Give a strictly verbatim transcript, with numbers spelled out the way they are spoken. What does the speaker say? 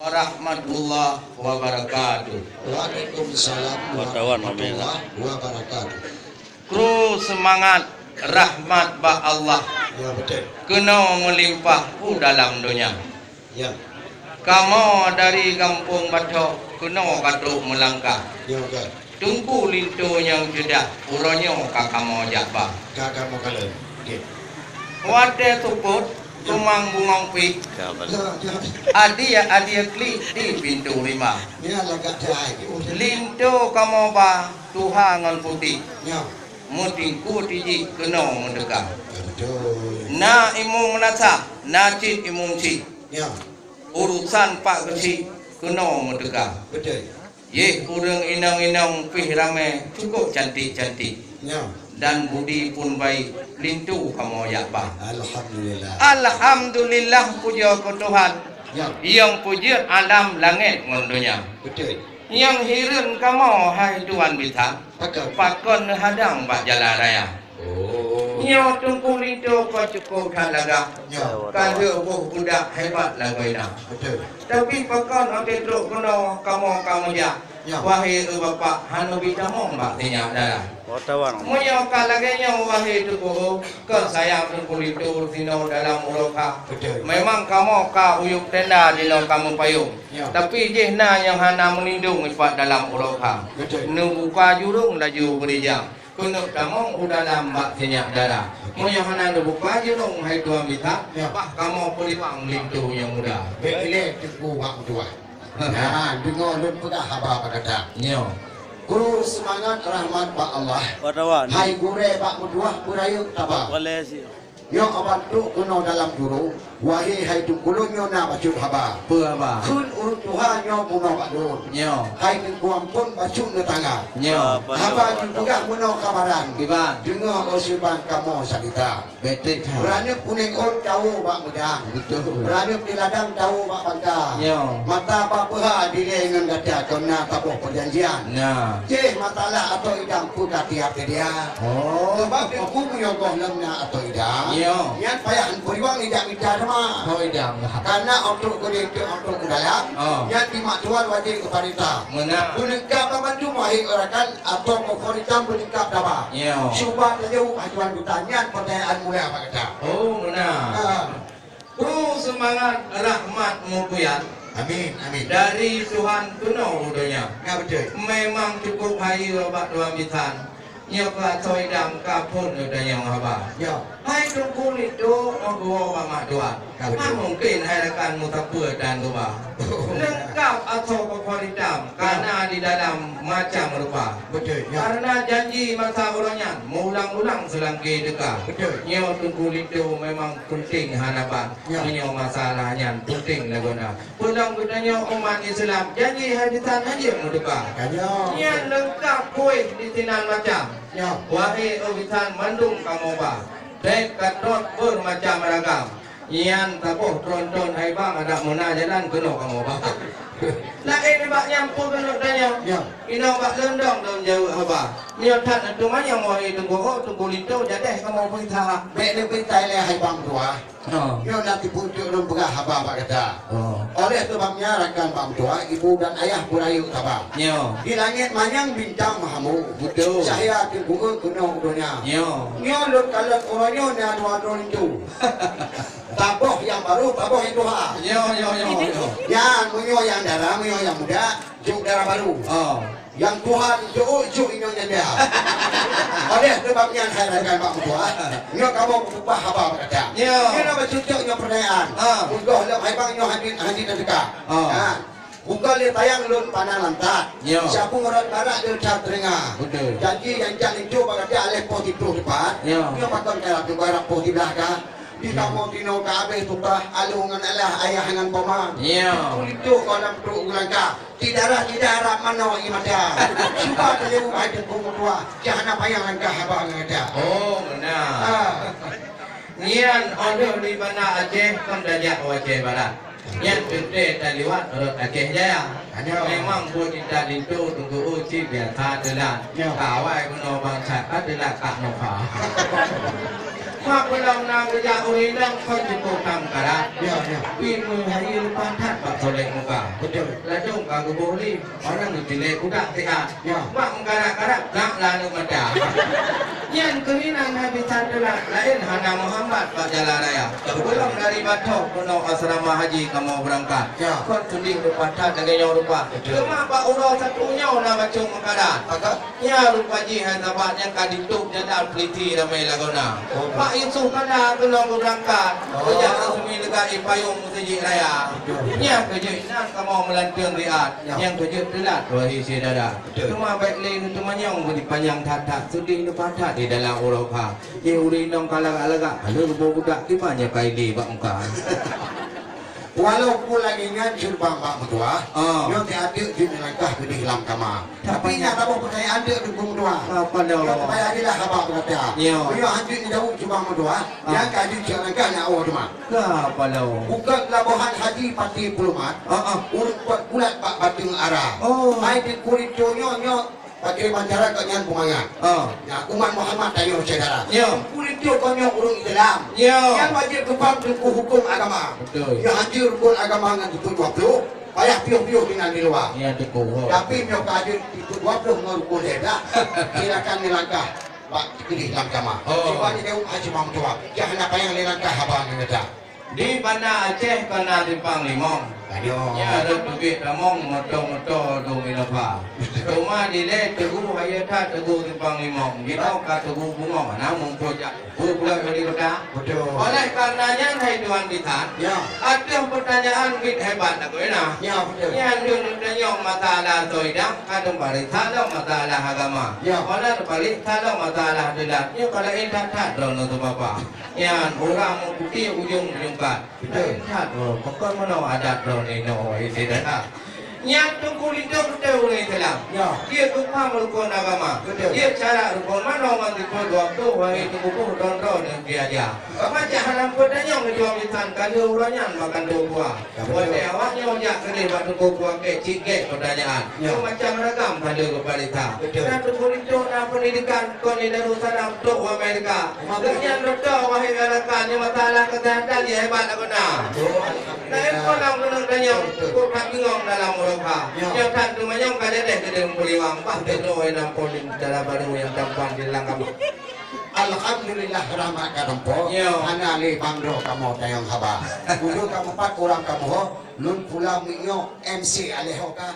Warahmatullahi wabarakatuh. Waalaikumsalam warahmatullahi wabarakatuh. Kru seumangat rahmat bak Allah. Ya, betul. Keunoe meulimpah u dalam donya. Ya. Kamoe dari Gampông Bathok keunoe ka trok meulangkah. Ya, betul. Teungku Linto nyang ceudah, uroe nyoe ka kamoe jak ba. Ka kamoe kalon. Okey. Watèe seupôt, ya, teumang bungong pih. Ya, betul. Ya, ya. Adie, adie klik di pintoe rimba. Ya, lagak jai. Linto kamoe ba tuha ngon putéh. Ya. Meutingku tijik keunoe meuteuka. Betul. Na imeum meunasah, na cit imeum syiek. Ya. Urosan Pak Geuchik keunoe meuteuka. Betul. Yeh, ureueng inong-inong pih ramé, cukup cantik-cantik. Ya. Dan budi pun baik, linto kamoe jak ba. Alhamdulillah. Alhamdulillah, pujoe keu Tuhan. Ya. Nyang peujeuet alam langét ngon donya. Betul. Nyang hireuen kamoe, hai Tuan Bisan. Pakon? Pakon neuhadang bak jalan raya. Oh. Nyoe Teungku Linto ka cukup that lagak. Ya. Ka lheueh boh budak hebat lagoina. Betul. Tapi pakon watèe trok keunoe kamoe ka meujak? Ya. Wahé e Bapak, hana bitamong bak sinyak dara. Wartawan. Meunyoe ka lagèe nyoe, wahé Teungku, kon sayang Teungku Linto sinoe dalam uroe kha. Betul. Memang kamoe ka uyueb tenda jinoe ka meupayong. Ya. Tapi jih na nyang hana meulindong ipat dalam uroe kha. Betul. Neubuka jurông laju beurijang. Keuneuk tamong u dalam bak sinyak dara. Meunyoe hana neubuka jurông hai Tuan Bisan, ya, bah kamoe peuliwang linto nyang muda. Bèk ilèe Teungku bak meutuah. Nah, deungö lôn peugah haba bak gata. Nyoe. Kru seumangat rahmat bak Allah. Wartawan. Hai gurèe bak meutuah beurayeuk taba. Boleh sih. Nyoe abang trok keunoe dalam jurông, wahé hai Teungku lôn nyoe na bacut haba. Peue haba? Kheun ureueng tuha nyoe bunoe bak lôn. Nyoe. Hai Teungku Ampon bacut neutangga. Nyoe. Haba jipeugah bunoe kabaran. Kiban. Deungö ôh siban kamoe salita. Beutôi that. Ranup kunéng ôn tawoe bak meudang. Beutôi. Ranup di ladang tawoe bak bangka. Nyoe. Mata bak peuha dilèe ngon gata kon na saboh peujanjian. Nah. Jéh masalah atô idang peue ka tiap keu dia. Oh. Sabab di kubu nyang goh lom na atô idang. Nyoe. Nyan payah peujuang ijak mita teuma. Oh, idang. Kana ôk trok keu di, ôk trok keu dalam. Oh. Nyan di mak tuan wajéb keu peurintah. Meunan. Beulengkap banmandum wahé rakan atô keu peurintah beulengkap daba. Nyoe. Cuba tajaweueb hai Tuan Bisan nyan peutanyaan mula bak gata. Oh, meunan. Ha. Kru seumangat rahmat meukuyat. Amin, amin. Dari Tuhan keunoe u donya. Ya, beutôi. Memang cukup hayeue bak Tuan Bisan. Nyoe ka soe idang ka phôn neutanyong haba. Ya. Hai Teungku Linto, oh, geuwoe bak mak tuan. Ya, beutôi. Hana mungken hai rakan meusapeue dan geuba. Leungkap atô keupeue itam, ya, kana di dalam macam rupa. Beutôi, ya. Karena janji masa uroe nyan, meuulang-ulang seulangké teuka. Beutôi. Nyoe Teungku Linto memang peunteng hana ban. Ya. Meunyoe masalah nyan peunteng lagoena. Peulom geutanyoe umat Islam, janji hai Bisan hanjeuet meuteuka. Tanyoe. Nyan leungkap kueh di sinan macam. Ya. Wahé e Bisan mandum kamoe ba. Bèk ka trok beumacam ragam. Nyan saboh tron-tron hai bang adak meuna jalan keunoe kamoe ba. Laén nibak nyan peue keuneuk tanyoe? Ya. Inong bak lôn dong lôn jaweueb haba. Meunyoe that na teuma nyang wahé Teungku, oh, Teungku Linto jadeh kamoe peurintah. Bèk neupeurintah ilèe hai bang tuha. Oh. Nyoe na tipu untuk lôn peugah haba bak gata. Oh. Oleh sebab nyan rakan bak meutuah, ibu dan ayah beurayeuk saba. Nyoe. Di langét manyang bintang meuhamu. Beutôi. Cahya Teungku keunoe u donya. Nyoe. Nyoe lôn kalon uroe nyoe na dua droe linto. Saboh nyang barô, saboh nyang tuha. Nyoe, nyoe, nyoe, nyoe. Nyan, meunyoe nyang dara, meunyoe nyang muda, jok dara barô. Oh. Nyang tuha jok, jok inong nyan dia. Oleh sebab nyan hai rakan bak meutuah, nyoe kamoe peugah haba bak gata. Nyoe. Nyoe na bacut nyoe peurtanyaan. Ah. Meugoh lom hai bang nyoe hanjeuet, hanjeuet teuka. Ah. Ha. Bukon lé tayang lôn pandang lantak. Nyoe. Siapung rot barat lôn that teuringa. Beutôi. Janji nyang jak linto bak gata aléh poh siplôh teupat. Nyoe. Nyoe pakon ka rab teuka rab poh siblaih ka. Di kamoe tinoe ka habéh tutoh, aloe ngon alah, ayah ngon poma. Nyoe. Linto gohlom trok u langkah. Di darah, di darah manoe i mata. Cuba tajaweueb hai Teungku meutuah, jak hana panyang langkah haba ngon gata. Oh, meunan. Ha. Nyan, oh lheueh di Banda Aceh, kon tajak u Aceh Barat. Nyan teuntèe taliwat rot Aceh Jaya. Aduh. Memang buet intat linto Teungku cit biasa teulat. Ya. Ka awai bunoe bansa ka teulat ka nova. Mak pulang na geujak ureueng inong kon cukup tam karat. Ya, ya. Pi meuhayeu leupah that bak Solek muka. Betul. Ladôm ka geuboh lé. Orang geutilek budak siat. Ya. Bak meukarat-karat, nak lalu mata. Nyan keuh inan habisan teulat, laén hana meuhambat bak jalan raya. Betul. Pulang dari Batok keunoe asrama haji kamoe beurangkat. Ya. Kon seudeh rupa that lagèe nyoe rupa. Betul. Cuma bak uroe satu nyoe na bacut meukarat. Pakat. Nyan rupa jih hai sabat nyang ka ditôp jalan peliti ramè lagoena. Oh. Mak Yusuf Kala keunoe geubeurangkat. Oh. Geujak reusmi leugah i payong meuseujid raya. Betul. Nyan keuh jeuet inan kamoe meulanteuen riat. Ya. Nyang keuh jeuet teulat, wahé syedara. Betul. Teuma bèk lé neuteumanyong beujipanyang that-that, seudeh neupakat di dalam uroe kha. Jih ureueng inong ka lagak-lagak, ka lheueh geuboh budak, kiban nyoe ka ilé bak muka. Walaupun lagèe nyan cut bang bak meutuah, ah, nyoe teuadeuk jeuet neulangkah keudeh lam kama. Tapi na saboh peutanyaan deuk Teungku meutuah. Apa nyoe? Nyoe payah dilah haba beurata. Nyoe. Nyoe hanjeuet neujaweueb cut bang meutuah, ah, nyang ka jeuet cit langkah nyan awai teuma. Ka apa nyoe? Bukon labohan haji pati peulumat, ah, ah, ureueng kuat bulat bak bateueng ara. Oh. Hai di kurito nyoe, nyoe Pakriban cara gobnyan peumangat. Oh. Nah, umat Muhammad tanyoe syedara. Ya. Teungku Lintô gobnyan ureueng Islam. Ya. Nyang wajéb geupaham teungku hukôm agama. Betul. Nyoe hanjeuet rukon agama ngon jipeuet dua ploh, payah piôh-piôh meunan di luwa. Ya, Teungku. Oh. Tapi nyoe ka jeuet jipeuet dua ploh ngon rukon lhèe blah, silakan neulangkah bak keudeh lam kama. Oh. Cuba neujaweueb hai Imam Tuha. Jah na payah neulangkah haba ngon gata. Di Banda Aceh ka na simpang limong. Tanyoe. Nyan rot teubiet tamong moto-moto dum Innova. Teuma dilèe Teungku hayeu that Teungku simpang limong. Jinoe ka Teungku bungong na muphom jak. Peue pula kali kota? Betul. Oleh karena nyan hai tuan bisan, ya, ateueh peutanyaan bit hebat lagoena. Ya, betul. Nyan dum tanyong masalah soe idang, ka teumpat riksa lom masalah agama. Ya. Meunan teumpat riksa lom masalah adat. Nyoe ka laén that-that droeneuh teuma Bapak. Nyan ureueng meuputéh ujong meuningkat. Betul. Laén that, oh, pakon meunoe adat droeneuh inoe, wahé syedara. Nyan Teungku Lintô beutôi ureueng Islam. Ya. Dia geupaham rukon agama. Betul. Dia cara rukon manoe ngon rukon dua ploh, wahé Teungku, boh droe-droe nyang dia aja. Macam hana peutanyong di tuan bisan, ka lheueh uroe nyan makan tuah buah. Ya, betul. Watèe awak nyoe jak keudeh bak Teungku Puang Kèe, cit gèt peutanyaan. Ya. Macam ragam pada geuparitha. Betul. Dan Teungku Lintô na pendidikan kon di Darussalam, trok u Amerika. Betul. Lheueh nyan dokto, wahé rakan, nyoe masalah kesehatan dia hebat lagoena. Betul. Laén kon lam keuneuk tanyong, betul, cukup that bingong dalam uroe kha. Ya. Nyoe that teumanyong ka jadeh keudeh meupuliwang, bah, betul, teunoe nam polin dara barô nyang tampan di lam kama. Alhamdulillah, rahmat ka tampo. Ya. Hana lé bang droe kamoe tanyong haba. Uroe kamoe pat urang kamoe ho, lôn pula meunyoe M C alèh ho ka.